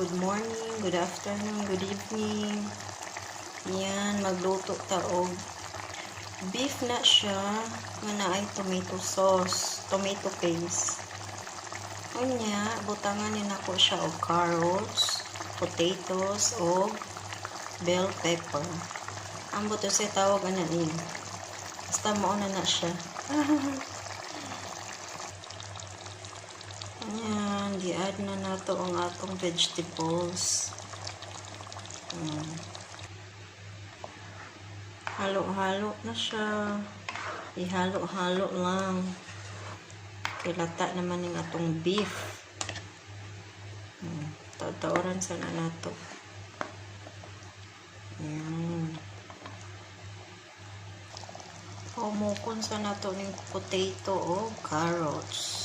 Good morning, good afternoon, good evening. Yan, magluto ta og beef na siya nga naay tomato sauce, tomato paste. Unya, butangan ni nako siya og carrots, potatoes, og bell pepper. Ambot sa tawag ana niya. Basta mao na na siya. Ayan, gi-add na nato ang atong vegetables. Halo-halo na siya. Ihalo-halo lang. Kay lata naman ning atong beef. Taod-taoran sana nato. Ayan. Pahumokon sa nato ning potato o carrots.